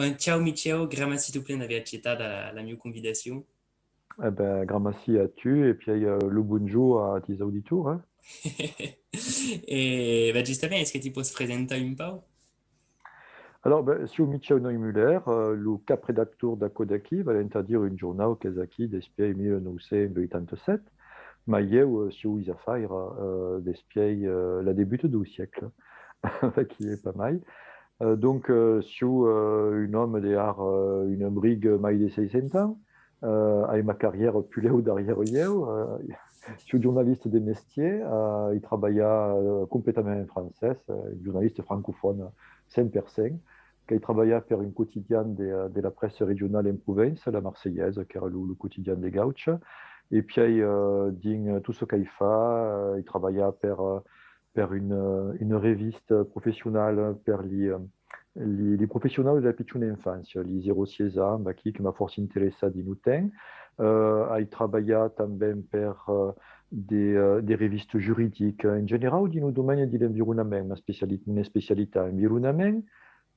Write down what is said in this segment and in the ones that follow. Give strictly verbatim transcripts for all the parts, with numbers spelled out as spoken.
Bon, ciao Michèu, gramací tot plen d'aver acceptat la, la mieu convidacion. E ben, gramací a tu e pièi, eh, lo bonjorn a tis auditors, eh? E ben, justament, es que ti pòs presentar un pauc? Alors, ben, siáu Michèu Neumuller, eh, lo cap-redactor d'Aquò d'Aquí, valent a dire un jornau qu'es aquí despièi mila nòu cents ueitanta-sèt, mai ieu, eh, siáu isafaire, eh, despièi, eh, la debuta dau siècle, aquí e pas mai. Eh, donc, eh, siáu, eh, un òme de har, eh, una briga mai de seissanta ans, eh, ai ma carrièra pulèu darrièr ieu, eh, siáu jornalista de mestier, eh, ai trabalhat, eh, completament en francés, eh, jornalista francofòne cent per cent, qu'ai trabalhat per un quotidian de, eh, de la pressa regionala en Provença, La Marseillaise, qu'èra lo, lo quotidian de gaucha, e pièi, eh, dins tot çò qu'ai fach, eh, ai trabalhat per, eh, per una, una revista professionala per li, eh, li, li professionaus de la pichona enfància, li zèro sièis ans, vaquí, que m'a fòrça interessat dins lo temps. Eh, ai trabalhat tanben per, eh, de, eh, de revistas juridicas, en generau dins lo domeni de l'environament, ma especiali-, mon especialitat, environament,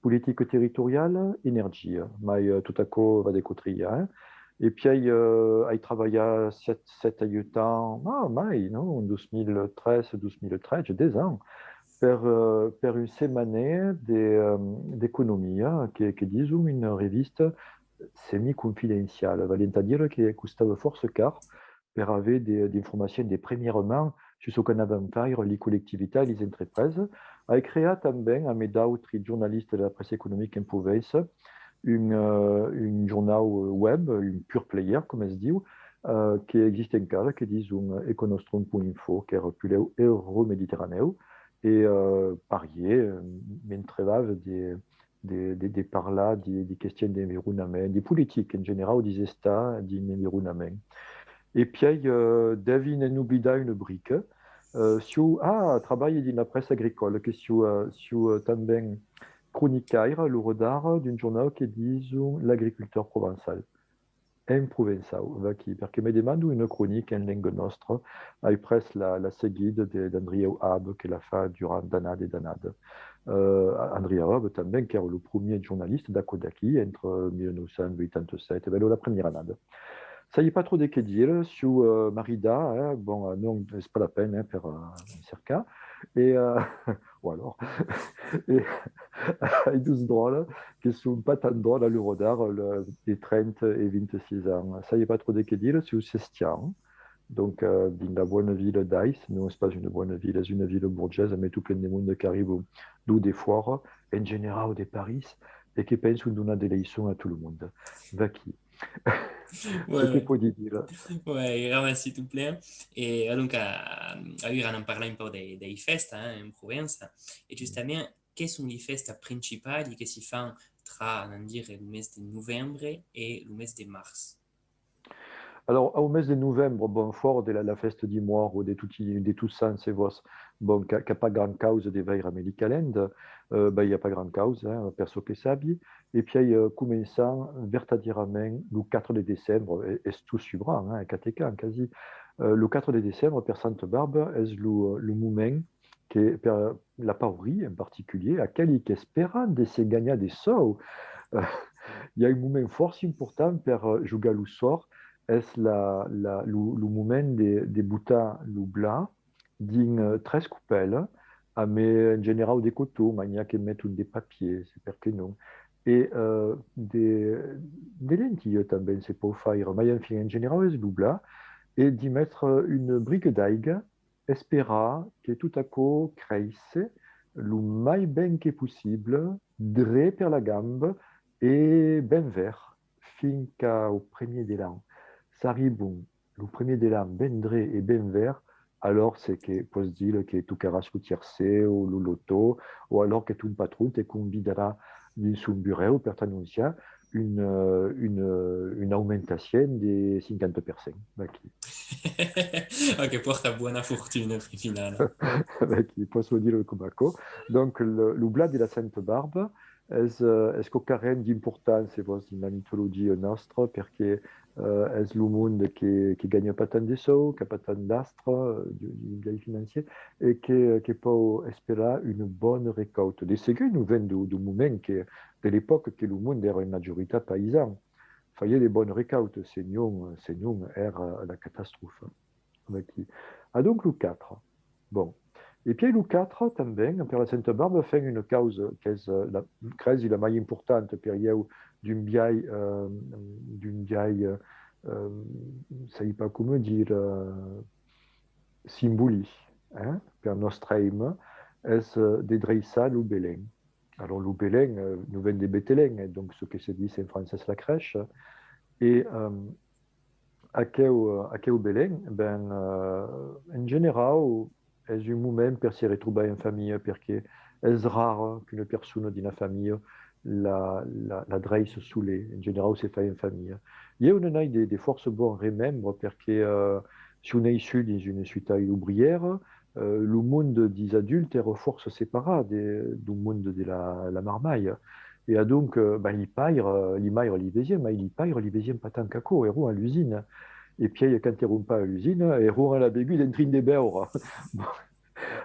politica territoriala, energia, mai, eh, tot aquò va de cotria, eh? E pièi, eh, ai trabalhat sèt, sèt a uèch ans, ah, mai, non? En dos mila tres, dos mila tretze, dètz ans, per, eh, per un setmanièr de, eh, d'economia, que, que dison una revista semiconfidenciala, valent a dire que costava fòrça car per aver de, d'informacions de premièra man sus çò qu'anavan faire li collectivitats e li entrepresas. Ai creat tanben, amé d'autri jornalistas de la pressa economica en Provença, un, eh, un jornau web, un pure player, coma es diu, eh, que existe encara, que dison econostrum punt info, qu'èra pulèu euromediterranèu, e, eh, parier, eh, m'entrevave de, de, de, de parlar de, de questions d'environament, de politica en generau, dins estar dins l'environament. E pièi, eh, devi ne'n oblidar una brica. Eh, siáu, ah, trabalhi dins la pressa agricòla, que siáu, eh, siáu, eh, tanben cronicaire, a l'ora d'ara, d'un jornau que dison L'Agriculteur Provençal. En provençau, vaquí, perque me demandon una cronica en lenga nòstra. Ai pres la, la seguida de, d'Andrieu Abe, que l'a fach durant d'annadas e d'annadas. Eh, Andrieu Abe, tanben, qu'èra lo premier jornalista d'Aquò d'Aquí entre mila nòu cents ueitanta-sèt, e ben, la premièra annada. Sai pas tròp de qué dire, siáu, eh, maridat, eh, bon, eh, non, es pas la pena, eh, per, eh, cercar. E, eh, o alors, e ai dos dròlles, que son pas tan dròlles a l'ora d'ara, le, de trenta e vint-e-sièis ans. Sai pas tròp de qué dire, siáu sestian, donc, eh, dins la bòna vila d'Ais, non, es pas una bòna vila, es una vila borgesa, amé tot plen de monde qu'arribon dau defòra, en generau de París, e que penson donar de leiçons a tot lo monde. Vaquí. Çò que pòdi dire. Ouais, gramací tot plen. E, eh, donc, a, aüra anam parlar un pauc dei, dei fèstas, eh, en Provença. E justament, qué son li fèstas principali que si fan tra, anam dire, lo mes de novembre e lo mes de març? Alors, au mes de novembre, bon, fòra de la, la fèsta di Mòrt o de Toti, de Totsants, se vòs, bon, qu'a, qu'a pas grand causa de veire amé li calendas, eh, ben, i a pas grand causa, eh, per çò que sabi. E pièi, eh, començam vertadierament lo quatre de decembre, e, es tot subran, eh, catecan, quasi. Eh, lo quatre de decembre, per Santa Barba, es lo, lo moment que per la pauria en particulièr, aqueli qu'esperan de se ganhar de sòus, eh, i a un moment fòrça important per, eh, jogar lo sòrt, es la, la, lo, lo moment de, de botar lo blat dins, eh, tres copèlas, amé en generau de coton, mai n'i a que meton de papier, se perqué non, e, eh, de, de lentilhas tanben se pòu faire, mai enfin, en generau es lo blat, e d'i metre una briga d'aiga, esperar que tot aquò creisse lo mai ben que possible, dret per la gamba e ben verd, fin qu'au premier de l'an. S'arribon lo premier de l'an ben dret e ben verd, alòr se que pòs dire que tocaràs lo tiercèr o lo lotò, o alòr que ton patron te convidarà dins son burèu per t'anonciar un, eh, un, eh, una aumentacion de cinquanta per cent. Vaquí. Ah, que pòrta bona fortuna, fin finala. Vaquí, pòs lo dire coma aquò. Donc, lo, lo blat de la Santa Barba es, eh, es quauquarren d'important, se vòs, dins la mitologia nòstra, perque, eh, es lo monde que, que ganha pas tant de sòus, qu'a pas tant d'astre, eh, de, de biais financièr, e que, que pòu esperar una bòna recòlta. De segur, nos ven dau, dau moment que de l'epòca que lo monde èra en majoritat paisan. Faliá de bòns recautas, senon, senon èra la catastròfa. Vaquí. Adonc lo quatre. Bon. E pièi lo quatre, tanben, per la Senta Barba, fèm una causa qu'es, eh, la, cresi la mai importanta per ieu, d'un biais, eh, d'un biais, eh, eh, sai pas coma dire, eh, simbolic, eh, per nòstre èime, es, eh, de dreissar lo belen. Alors, lo belen, eh, nos ven de Betelen, eh, donc ce que se dit en francés la crèche, e, eh, aqueu, eh, aqueu belen, ben, eh, en generau, es un moment per se retrobar en familha, perque es rare qu'una persona dins la familha la, la, la dreisse solet. En generau, se fai en familha. Ieu n'ai de, de fòrça bons remembres, perque, eh, siáu naissut dins una ciutat obrièra, eh, lo monde dels adultes èra fòrça separat de, dau monde de la, la marmalha. E adonc, eh, ben, li paires, li maires li vesián, mai li paires li vesián pas tant qu'aquò, èran a l'usina. E pièi, quand èran pas a l'usina, èran a la beguda en trin de beure. Bon.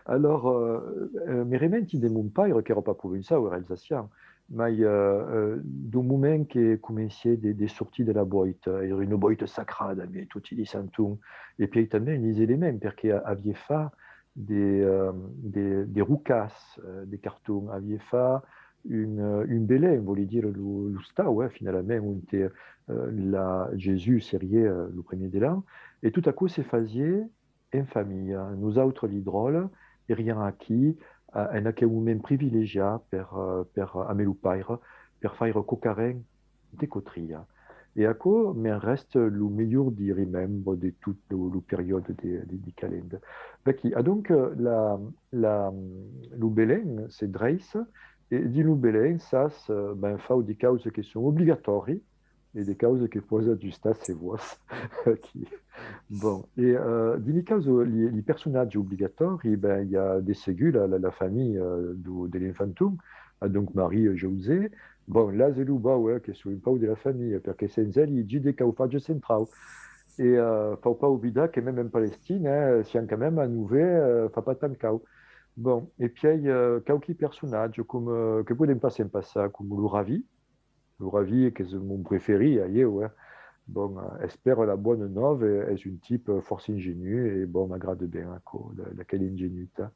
Alors, eh, eh, me rementi de mon paire, qu'èra pas provençau, èra alsacian, mai, eh, eh, dau moment que comencè de, de sortir de la boita, èra una boita sacrada, mai toti li santons, e pièi tanben lis elements, perque a-, aviá fach de, eh, de, de rocas, eh, de carton, aviá fach un, eh, un belen, vòli dire lo, l'ostau, eh, finalament, onte, eh, la, Jèsus seriá, eh, lo primièr de l'an, e tot aquò se fasiá en familha. Nosautres, li dròlles, eriam aquí, eh, en aqueu moment privilegiat per, eh, per, amb lo paire, per faire quauquarren de cotria. E aquò me'n rèsta lo melhor de remembre de tot lo, lo periòde de, de, de calenda. Vaquí, adonc, la, la, lo belen se dreissa, e dins lo belen, sas, eh, ben, fau de causas que son obligatòri, e de causas que pòs ajustar se vòs. Aquí. Bon, e, eh, dins li causas, li, li personatges obligatòri, ben, i a de segur la, la, la familha, eh, dau, de l'enfanton, adonc Maria e Jausè. Bon, las e lo bòu, eh, que son un pauc de la familha, perque sens eli, ges de cau far ges centrau. E, eh, fau pas oblidar que mème en Palestina, eh, siam quand même a nove, eh, fa pas tant cau. Bon, e pièi, eh, quauqui personatges, coma, eh, que podèm pas se'n passar, coma lo Ravi, Lo Ravi, qu'es mon preferit, a ieu, eh. Bon, eh, espèra la bòna nòva, es un tipe fòrça ingenut, e bon, m'agrada ben aquò, la, aquela ingenutat.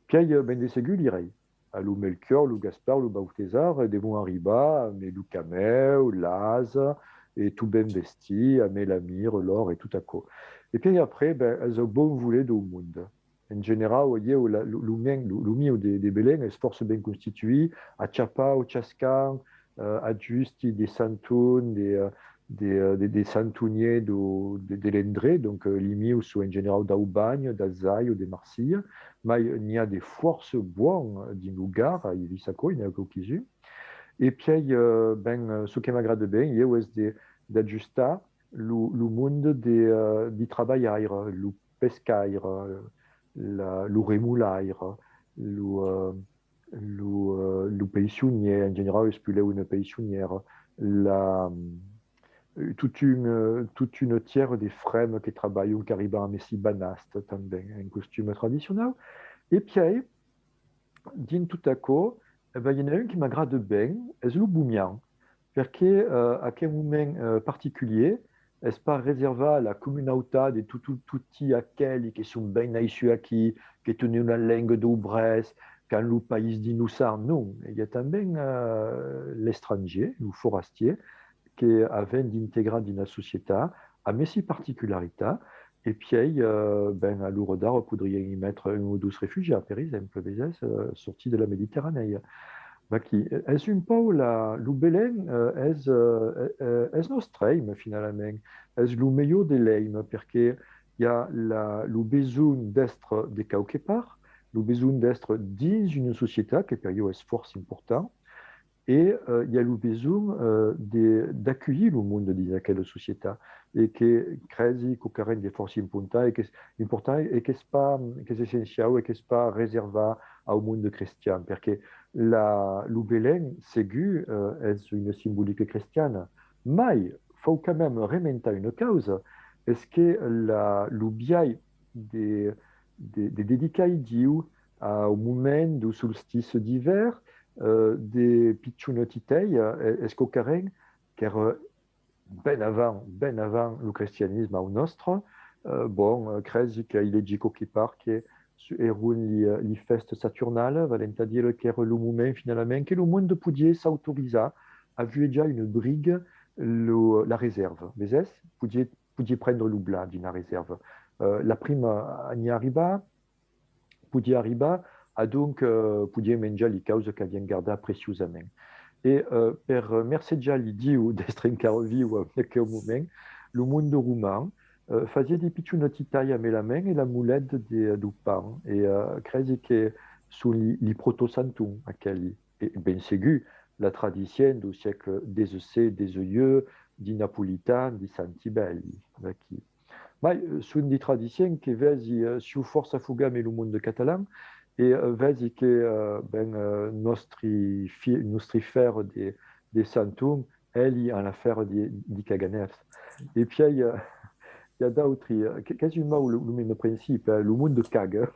Pièi, eh, ben de segur, li rei. A lo Melchior, lo Gaspar, lo Bautesar, eh, devon arribar, amb lo camèu, l'asa, e tot ben vestit, amb la mirra, l'òr e tot aquò. E pièi après, ben, es au bon voler dau monde. En generau, ieu, la, lo, lo mien, lo, lo mieu de, de belen es fòrça ben constituit, a chapau, chascan, eh, ajusti de santons, de, eh, de, eh, de, de santonièrs dau, de, de l'endrech, donc, eh, li mieus son en generau d'Aubanha, d'Alzai o de Marsilha, mai n'i a de fòrça bons dins lo Gard, ai vist aquò, i n'a quauquis uns. E pièi, eh, ben, eh, çò que m'agrada ben, ieu, es de, d'ajustar lo, lo monde de, eh, di trabalhaire, lo pescaire, la, lo remolaire, lo, eh, lo, eh, lo peissonièr, en generau es puslèu una peissonièra, la, eh, tot un, eh, tot una tièra de fremas que trabalhan, qu'arriban amb si banastas tanben, en costum tradicionau. E pièi, dins tot aquò, e ben, i en a un que m'agrada ben, es lo bomian, perque, eh, aquel moment, eh, particulièr es pas reservat a la comunautat de tot, tot, toti aqueli que son ben naissuts aquí, que tenon la lenga dau brèç, qu'an lo país dins lo sang, non. I a tanben, eh, l'estrangièr, lo forastièr, que avèm d'integrar dins la societat, amb si particularitat, e pièi, eh, ben, a l'ora d'ara podriam i metre un o dos refugiats, per exemple, veses, eh, sortits de la Mediterranèa. Vaquí, es un pauc la, lo belen, eh, es, eh, eh, es nòstre èime, finalament, es lo melhor de l'èime, perque i a la, lo besonh d'èstre de quauque part, lo besonh d'èstre dins una societat, que per ieu es fòrça important, e, eh, i a lo besonh, eh, de, d'aculhir lo monde dins aquela societat, e que cresi quauquarren de fòrça important, e qu'es important, e qu'es pas, qu'es essenciau, e qu'es pas reservat au monde crestian, perque la, lo belen, segur, eh, es una simbolica crestiana, mai fau quand même rementar una causa, es que la, lo biais de, de, de dedicar i Diu au moment dau solstici d'ivèrn, eh, de pichona titèia, eh, escocarem, qu'èra ben avant, ben avant lo cristianisme au nòstre. Eh, bon, eh, cresi qu'ai legit quauqui part que su-, èron li, eh, li fèstas saturnalas, valent a dire qu'èra lo moment, finalament, que lo monde podiá s'autorizar a vuejar una briga lo, la resèrva. Vesètz? Podiá, podiá prendre lo blat dins la resèrva. Eh, la prima anava arribar, podiá arribar, adonc, eh, podiá manjar li causas qu'avián gardat preciosament. E, eh, per mercejar li Diu d'èstre encara viu en aqueu moment, lo monde roman, eh, fasiá de pichonas titaias amb la man e l'amolèt de, dau pan. E, eh, cresi que son li, li protosantons, aqueli. E ben segur, la tradicien dau siècle dètz-e-sèt, dètz-e-uech, di Napolitan, di Santibèli, vaquí. Mai, eh, son de tradicien que vesi, eh, siáu fòrça afogat amb lo monde catalan, e, eh, vesi que, eh, ben, eh, nòstri fi-, nòstri fèr de, de Santon, eli an la fèr de, di Caganèrs. E pièi, eh, i a d'autri, eh, que, qu'es un pauc lo, lo meme principi, eh, lo monde caga,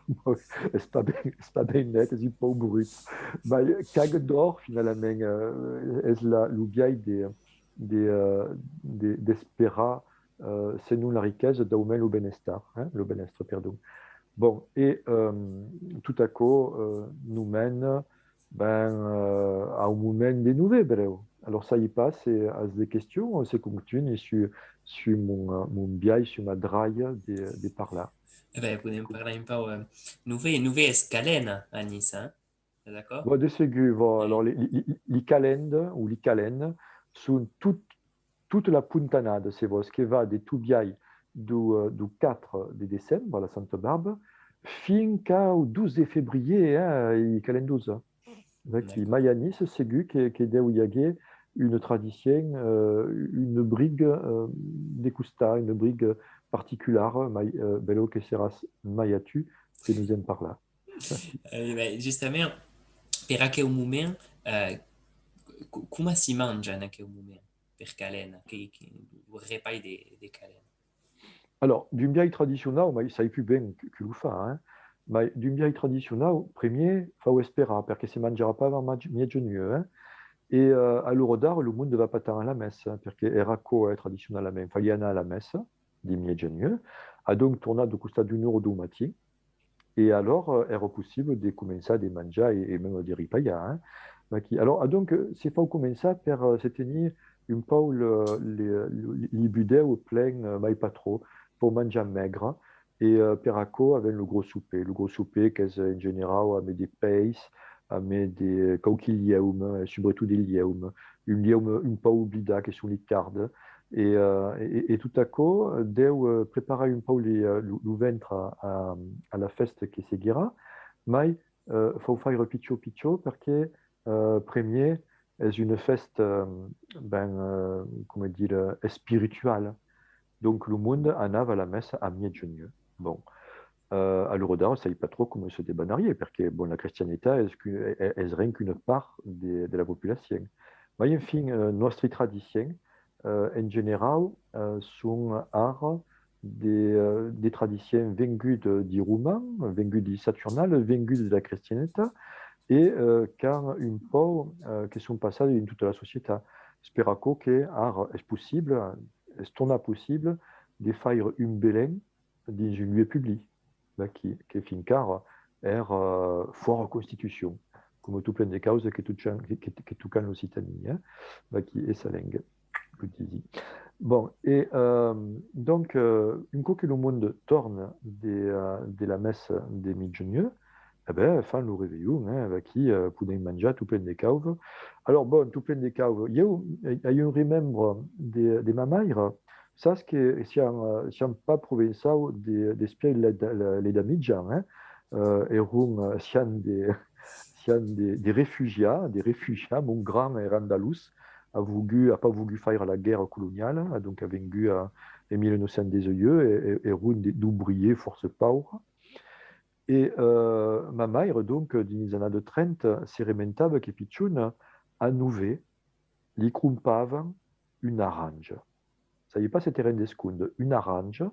es pas ben, es pas ben net, es un pauc brut. Mai caga d'òr, finalament, eh, es la, lo biais de, de, eh, de, d'esperar, eh, senon la riquesa, dau mens lo benestar, eh, lo benèstre, perdon. Bon, e, eh, tot aquò, eh, nos mena, ben, eh, au moment de novembre. Alòrs, sai pas se as de questions o se continui sus, sus mon, eh, mon biais, sus ma dralha de, de parlar. E ben, podèm parlar un pauc, eh, novembre, novembre es Calena a Niça, eh? D'acòrd? Bon, de segur, bon, alòrs, li, li, li, li Calenda o li Calena son tot, tota la pontanada, se vòs, que va de tot biais dau, eh, dau quatre de decembre, la Santa Barba, fin qu'au dotze de febrier, eh, i Calendosa. Vaquí. D'acòrd. Mai a Niça, segur que, que deu i aguer una tradicien, eh, una briga, eh, de costat, una briga particulara, mai, eh, belèu que seràs mai a tu que nos en parlar. Eh, ben, justament, per aqueu moment, eh, co-, coma si manja en aqueu moment, per Calena, que, que, lo repai de, de Calena? Alòrs, d'un biais tradicionau, mai sai pus ben qui, qui lo fa, eh? Mai d'un biais tradicionau, premier, fau esperar, perque se manjarà pas avant maj-, mièjanuech, eh? E, eh, a l'ora d'ara, lo monde va pas tant a la messa, perque èra aquò, eh, tradicionalament, faliá anar a la messa, de mièjanuech, adonc tornar dau costat d'una ora dau matin, e alòrs, eh, èra possible de començar de manjar e, e mème de ripaiar, eh. Vaquí. Alòrs, adonc, eh, se fau començar per, eh, se tenir un pauc le, le, le, li budèus plens, eh, mai pas tròp, fau manjar maigre, e, eh, per aquò avèm lo gros sopar. Lo gros sopar qu'es, eh, en generau amb de peis, amb de, quauqui lièumes, e subretot de lièumes, un lièume un pauc oblidat que son li cardes, e, eh, e, e tot aquò deu, eh, preparar un pauc li, eh, lo, lo ventre a, a, a la fèsta que seguirà, mai, eh, fau faire pichon pichon perque, eh, premier, es una fèsta, eh, ben, eh, coma dire, espirituala. Donc lo monde anava a la messa a mièjanuech. Bon. Eh, a l'ora d'ara, sai pas tròp coma se debanariá, perque, bon, la cristianetat es que, es, es ren qu'una part de, de la populacion. Mai, enfin, eh, nòstri tradicien, eh, en generau, eh, son ara de, eh, de tradicien venguda di roman, venguda di Saturnal, venguda de la cristianetat, e, eh, qu'an un pauc, eh, que son passada dins tota la societat. Es per aquò que ara es possible, es tornat possible de faire un belèn dins un luec public, vaquí, que fin qu'ara èra, eh, fòra Constitucion, coma tot plen de causas que tocan, que, que, que tocan l'Occitània, eh? Vaquí, e sa lenga, lo disi. Bon, e, eh, donc, eh, un còp que lo monde torna de, eh, de la messa de mièjanuech, e ben, fan lo revelhon, eh, vaquí, eh, podèm manjar tot plen de causas. Alòrs, bon, tot plen de causas. Ieu, eh, ai un remembre de, de ma maire, sas que siam, eh, siam pas provençaus de, d'espièi l'edat, l'edat mitjana, eh? Eh, èron, eh, siam de, siam de, de refugiats, de refugiats, mon grand èra andalós, a volgut, a pas volgut faire la guèrra coloniala, adonc a vengut a, en mila nòu cents dètz-e-uech, e, e, èron de, d'obriers fòrça paures. E, eh, ma maire, donc, dins las annadas trenta, se rementava que pichona, a nove, li crompavan un arange. Sabi pas se te rendes compte, un arange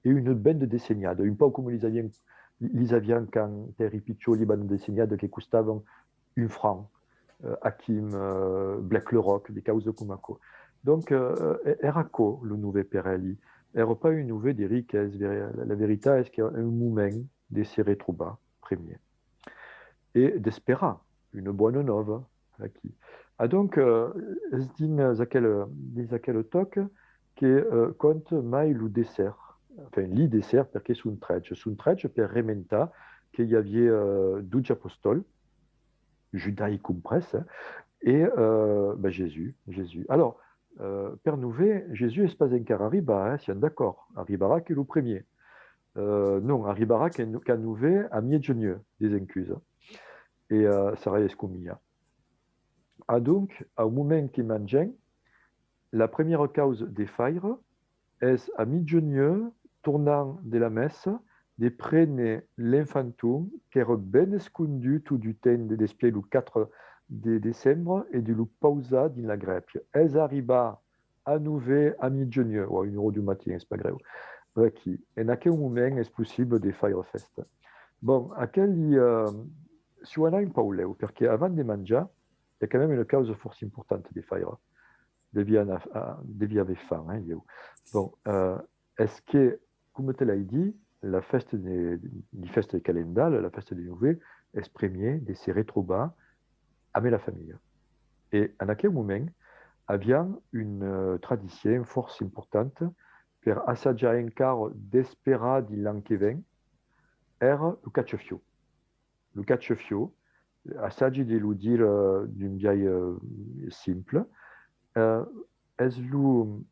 e una banda dessenhada, un pauc coma lis avián, lis avián quand èri pichon, li bandas dessenhadas que costavan un franc. eh, Hakim, eh, Blèc le Ròc, de causas coma aquò. Donc, eh, eh, èra aquò lo novèl per eli. Èra pas un novèl de riquesa, ver-, la, la veritat es qu'èra un moment de se retrobar, premier. E d'esperar una bona nòva aquí. Adonc, eh, es dins aquel, dins aquel tòc que, eh, cònta mai lo dessèrt, enfin, li dessèrts, perque son tretze. Son tretze per rementar que i aviá, eh, dotze apostòls, Judàs comprés, eh, e, eh, ben, Jesús, Jesús. Alors, eh, per novèl, Jesús es pas encara arribat, eh, siam d'acòrd. Arribarà que lo premier. Eh, non, arribarà que, qu'a novèl a mièjanuech, desencusa. E, eh, sarà escomia. Adonc, au moment que mangem, la premiera causa de faire es a mièjanuech, tornant de la messa, de prene l'enfanton qu'èra ben escondut tot du temps de, despièi lo quatre de decembre e de lo pausar dins la grèpia. Es arribat a novèl a mièjanuech, o a una ora du matin, es pas grèu. Vaquí, en aqueu moment es possible de faire fèsta. Bon, aquel, eh, siáu anat un pauc lèu, perque avant de manjar, i a quand même una causa fòrça importanta de faire. Deviá anar, a, deviá aver fam, eh, ieu. Bon, eh, es que, coma te l'ai dit, la fèsta de, li fèstas de calendal, la fèsta de novèl, es premier de se retrobar amb la familha. E en aqueu moment, aviam una, eh, tradicion fòrça importanta per assajar encara d'esperar dins l'an que ven, èra lo cacha-fiòu. Lo cacha-fiòu, assagi de lo dire, eh, d'un biais, eh, simple, eh, es lo,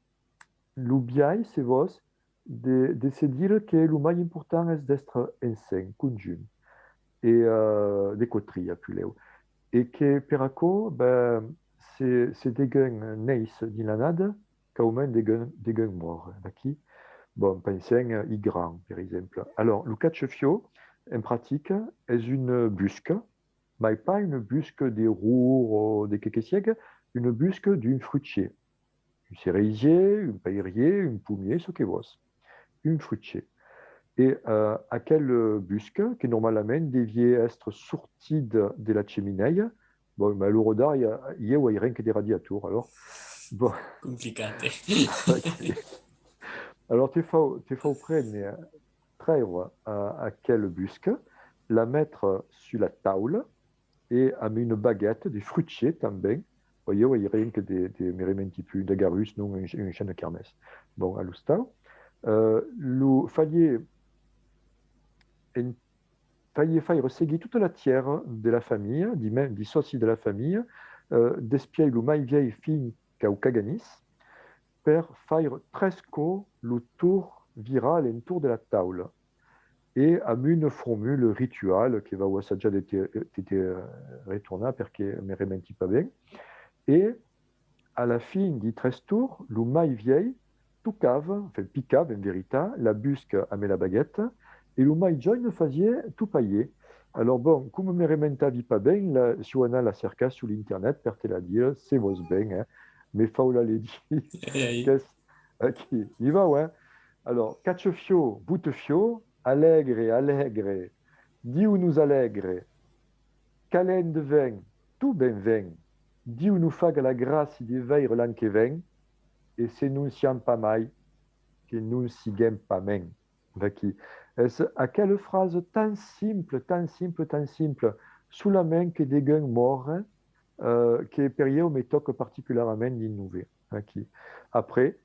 lo biais, se vòs, de, de se dire que lo mai important es d'èstre ensems, conjunt, e, eh, de cotria, pus lèu. E que per aquò, ben, se, se degun nais dins l'annada, qu'au mens degun, degun mòre. Vaquí, bon, pensem, eh, i grands, per exemple. Alors, lo cacha-fiòu, en practica, es una busca, mai pas una busca de ror o de qué que siegue, una busca d'un fruchier. Un cerisier, un peirier, un pomier, çò que vòs. Un fruchier. E, eh, aquela busca, que normalament deviá èstre sortida de la cheminèia, bon, mas a l'ora d'ara, i a, ieu ai ren que de radiators, alors, bon. Complicat, eh? Alors, te fau, te fau prene, traire, eh, aquela busca, la metre sus la taula, e amb una bagueta de fruchier tanben. Bon, ieu ai ren que de, de, me rementi pus, d'agarús, non, un, un chèn de carnès. Bon, a l'ostau. Eh, lo falié, en, falié faire seguir tota la tièra de la familha, di mem-, di sòci de la familha, eh, despièi lo mai vièlh fin qu'au caganís, per faire tres còps lo torn, virar a l'entorn de la taula. E amb una formula rituala que vau assajar de te, de te, eh, retornar perque me rementi pas ben. E a la fin di tres torns, lo mai vièlh tocava, enfin, picava en veritat, la busca amb la bagueta, e lo mai jòine fasiá topalhier. Alors, bon, coma me rementavi pas ben, la, siáu anat la cercar sus l'internet per te la dire, se vòs ben, eh, me fau la legir, qu'es aquí, i vau, eh? Alors, cacha-fiòu, bota-fiòu, alègre, alègre, Diu nos alègre, calenda ven, tot ben ven, Diu nos faga la gràcia de veire l'an que ven, e se non siam pas mai, que non siguem pas mens. Vaquí. Es aquela frasa tan simpla, tan simpla, tan simpla, solament que degun mòre, eh, que per ieu me tòca particularament dins novèl. Aquí. Après,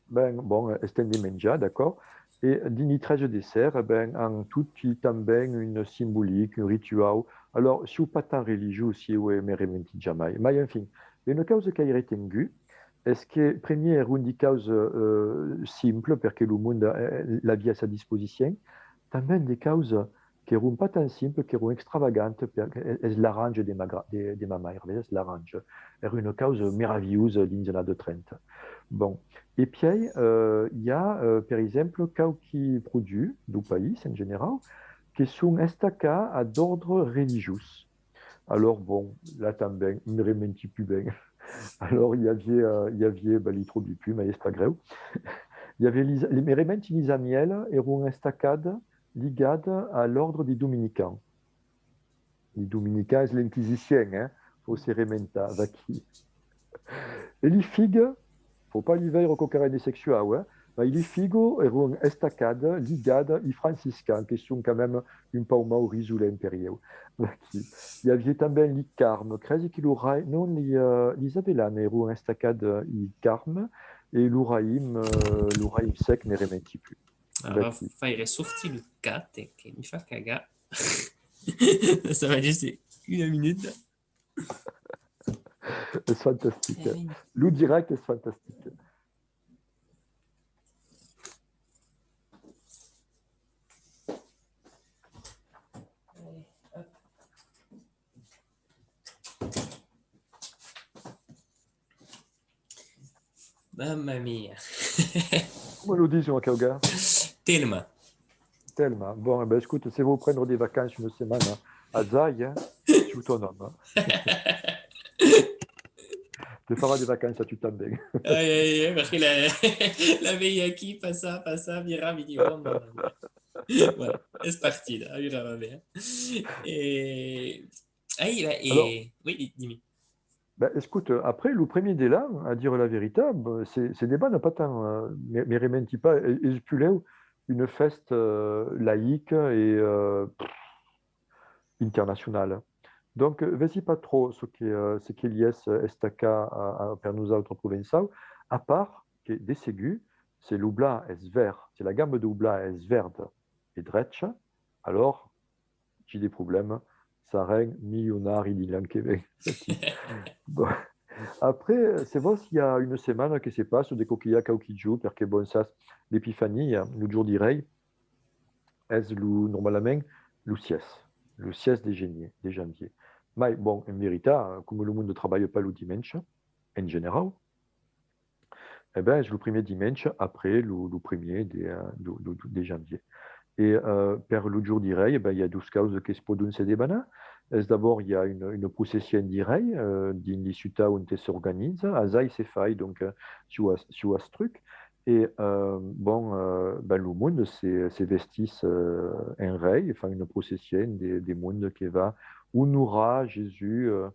ben, bon, estem de menjar, d'acòrd? E dins li tretze dessèrts, ben, an toti tanben un simbolic, un rituau. Alors, siáu pas tan religiós, ieu, e me rementi jamai. Mai, enfin, una causa qu'ai retengut es que, premier, èran de causas, eh, simplas, perque lo monde, eh, l'aviá a sa disposicion, tanben de causas qu'èran pas tan simplas, qu'èran extravagantas, per, es, es l'arrange de ma, gra- de, de ma maire, veses, l'arrange. Èra una causa meravilhosa dins l'annada trenta. Bon. E pièi, eh, i a, eh, per exemple, quauqui produits dau país, en generau, que son estacats a d'òrdres religiós. Alors, bon, là tanben, me rementi pus ben. Alors, i aviá, eh, i aviá, ben, li tròbi pus, mas es pas grèu. I aviá lis, li, me rementi, lis amièlas èran estacadas, ligadas a l'òrdre di dominicans. Li dominicans es l'inquisicien, eh? Fau se rementar, vaquí. E li figas, fau pas li veire quauquaren de sexuau, eh? Mai li figas èran estacadas, ligadas i franciscans, que son quand même un pauc mau risolents per ieu. Vaquí. I aviá tanben li carmes, cresi que lo rai-, non, li, eh, lis avelanas èran estacadas i carmes, e lo raïm, eh, lo raïm sec, me rementi plus. Ara va faire sortir lo cat, eh, que mi fa cagar. Ça va juste une minute. Es fantastic. Lo dirèct es fantastic. Mamma mia. Coma lo dison aqueu gars? Telma. Telma. Bon, e ben, escota, se vòu prendre de vacanças una setmana, asai, eh, siáu ton òme, eh. Te farà de vacanças a tu tanben. Ai, ai, ai, perque la, la veia aquí passar, passar, virar, mi diu, oh, mamma mia. Voilà, es partida, aüra va ben. E, ai, e, oui, di-, dimi. Ben, escota, après, lo premier de l'an, a dire la veritat, ben, se, se debana pas tant, eh, me, me rementi pas, es, es puslèu una fèsta, eh, laïca e, eh, internacionala. Donc, eh, vesi pas tròp çò que, eh, çò que li es, eh, estacat a, a, per nosautres provençaus, a part que, de segur, se lo blat es verd, se la gamba dau blat es verda e drecha, alòr, ges de problèma, sarem milionaris dins l'an que ven. Bon. Après, se vòs, i a una setmana que se passa, de còps que i a quauqui jorns, perque, bon, sas, l'Epifania, lo jorn di Rei, es lo, normalament, lo sièis, lo sièis de genier, de janvier. Mai, bon, en veritat, coma lo monde trabalha pas lo dimenge, en generau, e ben, es lo primièr dimenge après lo, lo primièr de, eh, de, de, de janvier. E, eh, per lo jorn di Rei, e ben, i a doas causas que se pòdon se debanar. Es d'abòrd, i a una, una procession di Rei, eh, dins li ciutats onte s'organiza, asai se fai, donc, eh, siáu a, siáu a Estruc. E, eh, bon, eh, ben, lo monde se, se vestís, eh, en rei, e fan una procession de, de monde que va onorar Jesús, eh,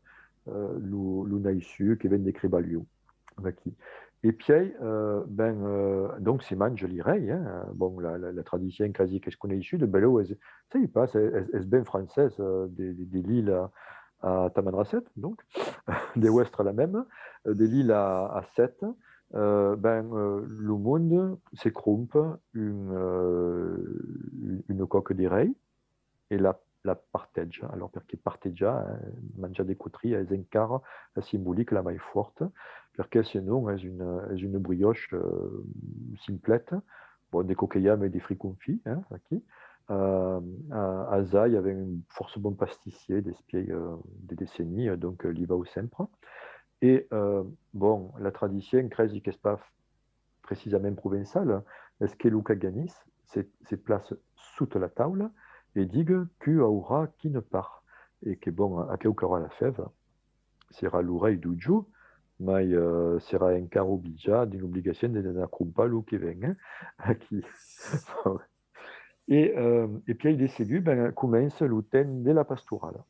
eh, lo, lo naissut que ven de crebar l'uòu. Vaquí. E pièi, eh, ben, eh, donc, se manja li rei, eh. Bon, la, la, la tradicion cresi qu'es coneissuda, belèu es, sai pas, es, es ben francés, eh, de, de, de Lille a, a Tamanrasset, donc, deu èstre la mèma, eh, de Lille a, a Sète, eh, ben, eh, lo monde se crompa un, eh, un, una còca de rei, e la, la parteja. Alòrs, perque partejar, eh, manjar de cotria, es encara la simbolica la mai fòrta, perque senon es una, es una brioche, eh, simpleta, bon, de coquilham e de friconfit, eh, aquí. Eh, a, asai, avèm un fòrça bon pastissièr despièi, eh, de decennis, eh, donc, eh, li vau sempre. E, eh, bon, la tradicion, cresi qu'es pas precisament provençala, es que lo caganís se, se plaça sota la taula e diga: «Cu aurà quina part?» E que, bon, aqueu qu'aurà la fèva serà lo rei dau jorn, mai, eh, serà encara obligat dins l'obligacion de, d'anar crompar lo que ven, eh? Aquí. E, eh, e pièi de segur, ben, comença lo temps de la pastorala.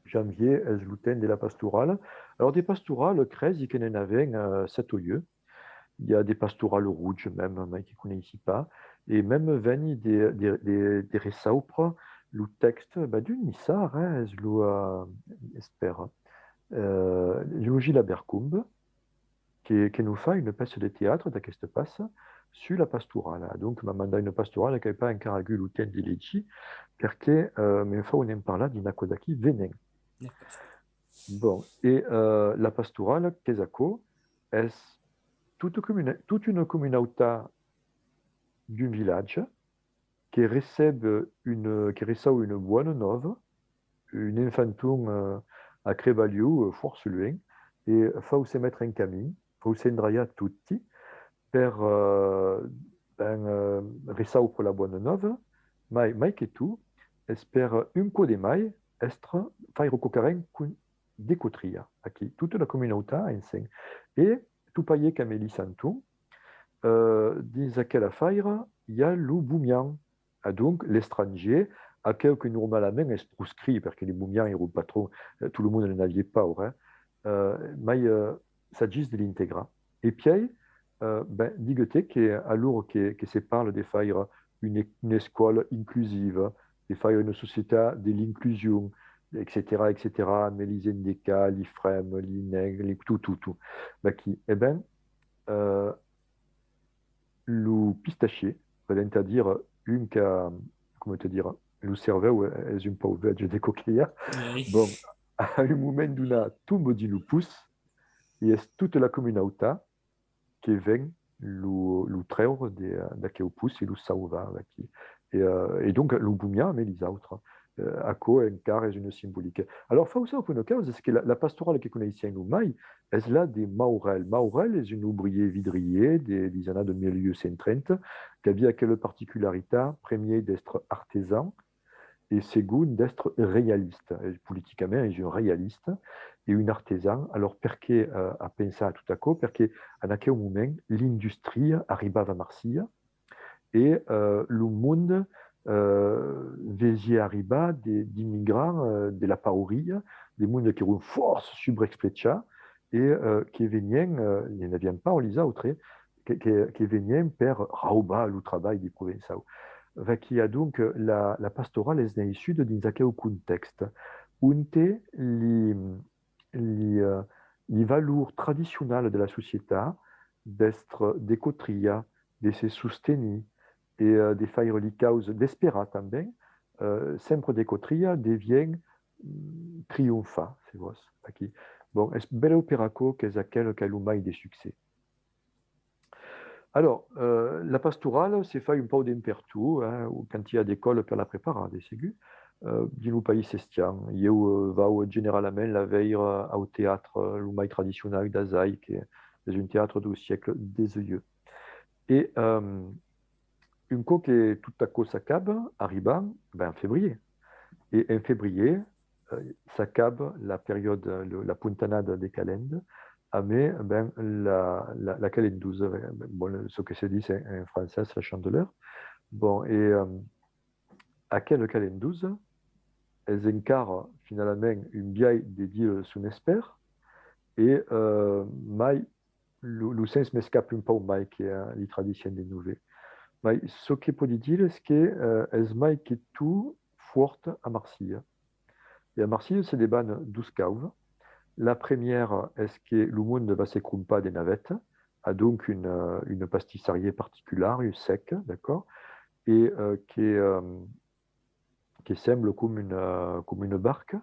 Janvier es lo temps de la pastorala. Alòrs, de pastorala, cresi que ne'n avèm, eh, sèt o uèch. I a de pastoralas rojas, mème, mai que coneissi pas. E mème veni de, de, de, de reçaupre lo tèxte, ben, d'un niçard, eh, es lo, eh, espèra, eh, lo Gilabèrt Combe, que, que nos fa una pèça de teatre d'aqueste pas sus la pastorala. Donc, m'a mandat una pastorala qu'ai pas encara agut lo temps de legir, perque, eh, me'n fau ne'n parlar dins aquò d'aquí venent. Bon, e, eh, la pastorala, qu'es aquò? Es tota comuna-, tota una comunautat d'un vilatge que recep una, que recau una bòna nòva, un enfanton, eh, a crebar l'uòu, eh, fòrça luènh, e fau se metre en camin, fau s'endraiar toti per, eh, ben, eh, reçaupre la bòna nòva, mai, mai que tot, es per un còp de mai èstre, faire quauquaren con-, de cotria, aquí, tota la comunautat ensems. E tot parièr qu'amé li santons, eh, dins aquel afaire, i a lo bomian. Adonc, l'estrangièr aqueu que normalament es proscrit, perque li bomians èran pas tròp, eh, tot lo monde n'aviá paur, eh? Eh, mai, eh, s'agís de l'integrar. E pièi, eh, ben, digue-te que a l'ora que, que se parla de faire una, una escòla inclusiva, de faire una societat de l'inclusion, etcetèra, etcetèra, amb li endecats, li frems, li negres, li, tot, tot, tot. Vaquí. E ben, eh, lo pistachier, valent a dire un qu'a, coma te dire, lo cervèu es un pauc vege de çò que i a. Bon, a un moment donat, tomba dins lo potz e es tota la comunautat que ven lo, lo treure de, d'aqueu potz e lo sauvar vaquí. E, eh, e donc lo bomian amb lis autres. Eh, aquò encara es una simbolica. Alòrs, fau saupre una causa, es que la, la pastorala que coneissèm lo mai es la de Maurel. Maurel es un obrièr vidrièr de, dis annadas de mila uèch cents trenta, qu'aviá aquela particularitat, primièr, d'èstre artesan, e segon, d'èstre reialista. E politicament, es un reialista e un artesan. Alòrs, perqué, eh, a pensar a tot aquò? Perque en aqueu moment, l'industria arribava a Marsilha e, eh, lo monde, eh, vesiá arribar de, d'immigrants, eh, de la pauria, de monde qu'èran fòrt subreexplechats e, eh, que venián, eh, e n'avián paur lis autres, que, que, que venián per raubar lo trabalh di provençaus. Vaquí, adonc, la, la pastorala es naissuda dins aqueu contèxt, onte li, li, eh, li valors tradicionalas de la societat, d'èstre de cotria, de se sostenir e, eh, de faire li causas, d'esperar tanben, eh, sempre de cotria, devien, mm, trionfar, se vòs, aquí. Bon, es belèu per aquò qu'es aquela qu'a lo mai de succès. Alòrs, eh, la pastorala se fai un pauc d'en pertot, eh, quand i a de còlas per la preparar, de segur. Eh, dins lo país sestian, ieu, eh, vau generalament la veire au teatre, eh, lo mai tradicionau d'Azai, que es un teatre dau siècle dètz-e-uèch. E, ehm, un còp que tot aquò s'acaba, arribam, ben, en febrièr. E en febrièr, eh, s'acaba la periòda, lo, la pontanada de calenda, amé, ben, la, la, la calendosa, eh, bon, çò que se ditz en, en francés, la chandeleur. Bon, e, ehm, aquela calendosa es encara, finalament, un biais de dire son espèr, e, eh, mai lo, lo sens m'escapa un pauc mai que, eh, li tradicions de Novè. Mai çò que pòdi dire es que, eh, es mai que tot fòrt a Marsilha. E a Marsilha se debana dos causas. La premièra es que lo monde va se crompar de navetas, adonc un, eh, un pastissarièr particular, un sec, d'acòrd? E, eh, que, eh, que sembla coma una, coma una barca,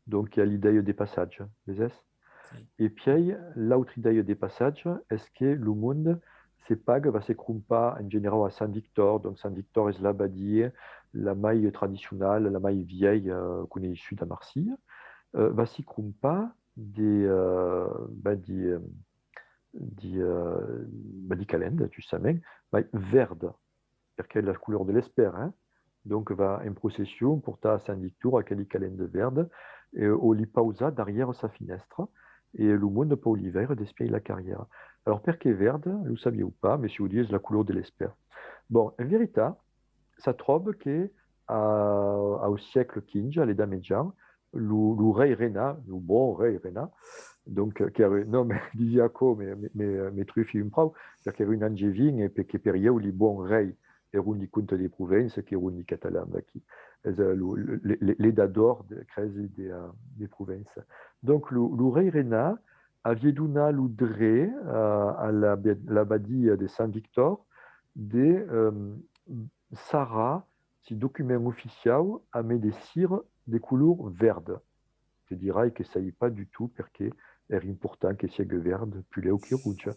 donc i a l'idèia de passatge, veses? Sí. E pièi, l'autra idèia de passatge es que lo monde se paga, va se crompar en generau a Sant Victor, donc Sant Victor es l'abadia la mai tradicionala, la mai vièlha, eh, coneissuda a Marsilha, eh, va se crompar de, eh, ben, de, eh, de, eh, ben, de calenda, justament, mai verda, perque es la color de l'espèr, eh? Donc va en procession portar a Sant Victor aqueli calendas verdas, eh, o li pausar darrièr sa finèstra, e lo monde pòu li veire despièi la carrièra. Alòrs, perqué verd? Lo sabiáu pas, mès siáu dit es la color de l'espèr. Bon, en veritat, s'atròba que a, au siècle quinze, a l'Edat Mejan, lo, lo rei Renat, lo bon rei Renat, donc, eh, qu'èra, non, me disi aquò, me, me, me, me trufi un pauc, perque èra un angevin e perque per ieu li bon rei èran li comtes de Provença, qu'èran li catalans, vaquí. Es, eh, lo, le, le, l'edat d'òr de, cresi de, eh, de Provença. Donc, lo, lo rei Renat aviá donat lo dret, eh, a l'abe-, l'abadia de Sant Victor de, eh, sarrar si document oficiau amé de cira de color verda. Te dirai que sai pas du tout perqué èra important que siegue verd, puslèu que roge.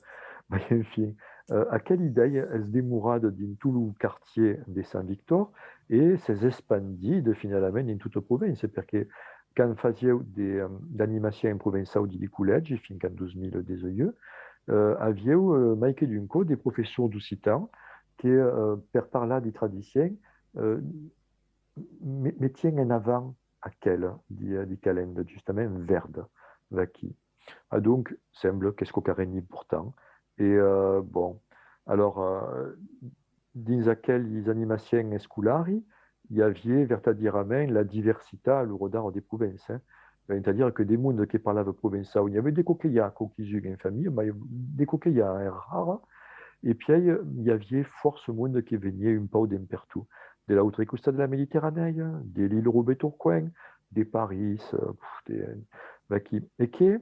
Mai enfin, eh, aquela idèia es demorada dins tot lo quartièr de Sant Victor e s'es espandida finalament dins tota Provença, perque quand fasiáu de, eh, d'animacion en provençau dins li collègis, fins qu'en dos mila dètz-e-uèch, eh, aviáu, eh, mai que d'un còp de professors d'occitan que, eh, per parlar de tradicion, eh, me-, metián en avant aquela de, de calenda, justament verda, vaquí. Adonc, sembla qu'es quauquarren d'important. E, eh, bon, alòrs, eh, dins aquelis animaciens escolari, i avié vertadièrament la diversitat a l'ora d'ara de Provença, hein. Valent a dire que de monde que parlava provençau, n'i avié de còps que i a quauquis un en familha, mai de còps que i a, èra rara. E pièi, i avié fòrça monde que venié un pauc d'en pertot, de l'autre costat de la Mediterranèa, de l'île Roubaix-Tourcoing, de París, eh, pf, de, vaquí. E que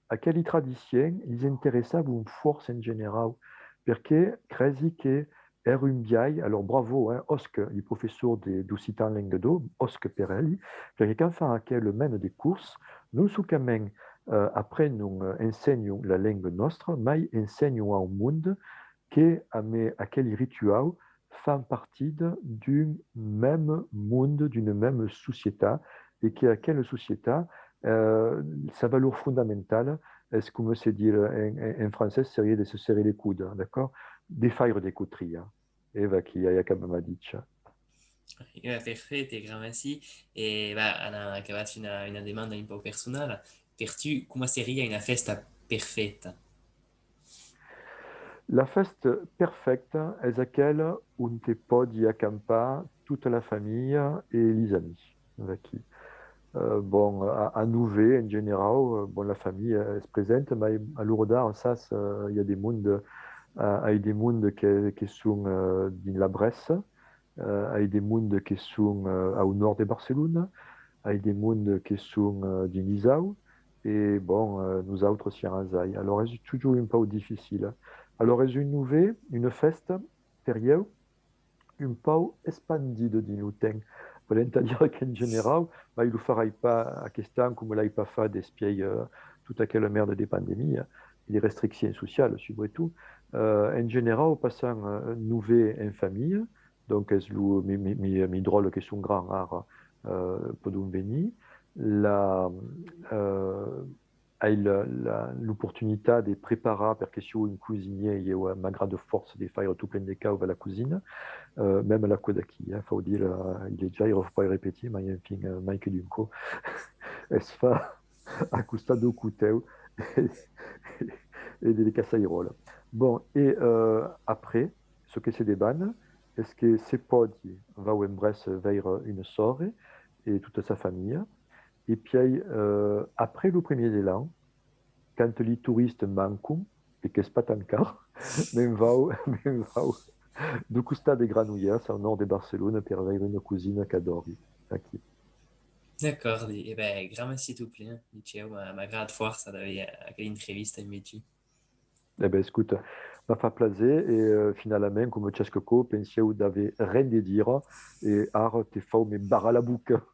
aqueli tradiciens lis interessavon fòrça en generau, perque cresi que èra un biais, alors bravo, hein, Òsca, li professor de, d'occitan lenga d'òc, Òsca per eli, perque quand fan aquela mena de cors, non solament, eh, aprenon, eh, ensenhon la lenga nòstra, mai ensenhon au monde que, amé aqueli rituau, fan partida d'un mème monde, d'una mème societat, e que aquela societat, eh, sa valor fondamentala es, coma se ditz en, en, en francés, serié de se serrer les coudes, d'accord? De faire de cotria. E vaquí, ai acabat ma dicha. Eh, perfèit, e gramací. E, bah, anam acabar una, una demanda un pauc personala. Per tu, coma seriá una fèsta perfèita? La fèsta perfècta es aquela onte pòdi acampar tota la familha e lis amics. Vaquí. Eh, bon, a, a nòu ans, en generau, eh, bon, la familha es presenta, mai a l'ora d'ara, sas, eh, i a de monde, eh, ai de monde que, que son, eh, dins la Brèça, eh, ai de monde que son, eh, au nòrd de Barcelona, ai de monde que son, eh, dins l'Isau, e, bon, eh, nosautres siam a Zai. Alòrs, es totjorn un pauc dificil. Alòrs, es un nòu ans, una fèsta, per ieu, un pauc espandida dins lo temps. Valent a dire qu'en generau, mai lo farai pas aquest an coma l'ai pas fach despièi, eh, tota aquela mèrda de pandemia e de restriccions socialas, subretot. Eh, en generau, passam, eh, nòu ans en familha, donc es lo mi, mi, mi, mi dròlles que son grands ara, eh, pòdon venir. La, eh, ai la, la, l'oportunitat de preparar, perque siáu un cosinier, ieu, eh, m'agrada fòrça de faire tot plen de cauas a la cosina, eh, mème a la cua d'aquí, eh, fau dire, eh, i legiaire, fau pas repetir, mai enfin, eh, mai que d'un còp, es fach a costat dau cotèu e de, de cassairòla. Bon, e, eh, après, çò que se debana es que se pòdi, vau en Brèça veire una sòrre e tota sa familha, e pièi, eh, après lo primièr de l'an, quand li toristas mancon, e qu'es pas tan car, me'n vau, me'n vau dau costat de Granollers, au nòrd de Barcelona, per veire una cosina qu'adòri, aquí. D'acòrdi. E ben, gramací tot plen, Michèu, m'a, m'a agradat fòrça d'aver aquela entrevista amb tu. E ben, escota, m'a fach plaser e, eh, finalament, coma chasque còp, pensiáu d'aver ren de dire e ara te fau me barrar la boca.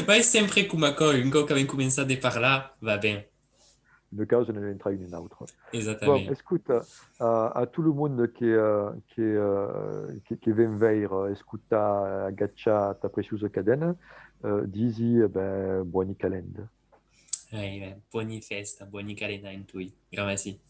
Mas es sempre coma aquò, un còp qu'avèm començat de parlar, va ben. Una causa n'entra una autra. Exactament. Bon, escota, a, a tot lo monde que, eh, que, eh, que, que ven veire, escotar, agachar ta preciosa cadena, eh, disi, eh ben, bòni calenda. Ai, ben, bòni fèsta, bòni calenda en toi. Gramací.